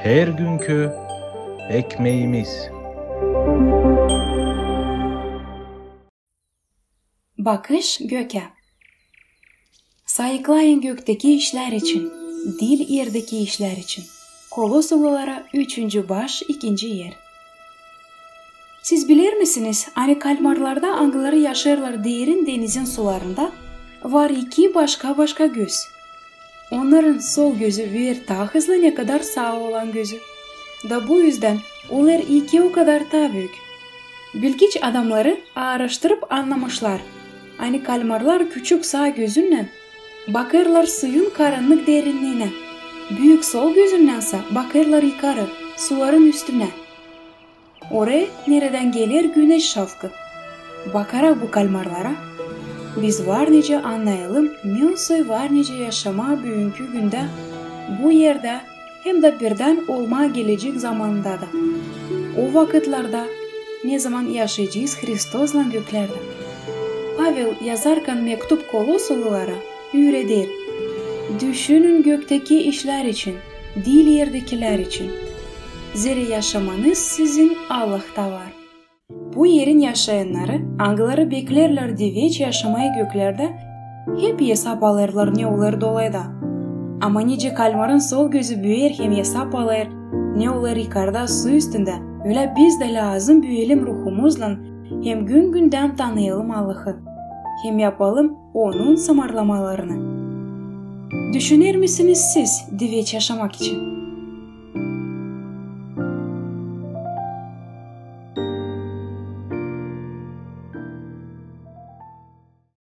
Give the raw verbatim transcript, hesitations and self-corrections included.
Her günkü ekmeimiz. Bakış gökä. Sayıklayın gökteki işlär için, diil erdeki işlär için. Kolosululara üçüncü baş, ikinci er. Siz bilermisiniz, ani kalmarlarda, angıları yaşêêrlar derin denizin sularında, var iki başka-başka göz? Onnarın sol gözü büyer taa hızlı, ne kadar saa olan gözü. Da bu üzdän olêr iki o kadar taa büük. Bilgiç adamları aaraştırıp annamışlar, ani kalmarlar küçük saa gözünnän bakêrlar suyun karannık derinniinä, büük sol gözünnyän sa bakêrlar yukarı, suların üstünä, orayı, neredän geler güneş şafkı. Bakarak bu kalmarlara, biz var nicä annayalım, ne o soy var nicä yaşamaa büünkü gündä, bu erdä, hem dä birdän olmaa gelecek zamanında da. O vakıtlarda, nezaman yaşayacez Hristoslan göklerdä. Pavel, yazarkan mektup Kolosululara, üüreder: Düşünün gökteki işlär için, diil erdekilär için. Zerä yaşamanız sizin Allahta var. Bu erin yaşayannarı, angıları beklerlär diveç yaşamayı göklerdä, hep esap alêrlar, ne olêr dolayda. Ama nicä kalmarın sol gözü büyer hem esap alêr, ne olêr yukarda su üstündä, ölä biz dä lääzım büüyelim ruhumuzlan hem gün-gündän tanıyalım Allahı hem yapalım Onun samarlamalarını. Düşüner misiniz siz diveç yaşamak için?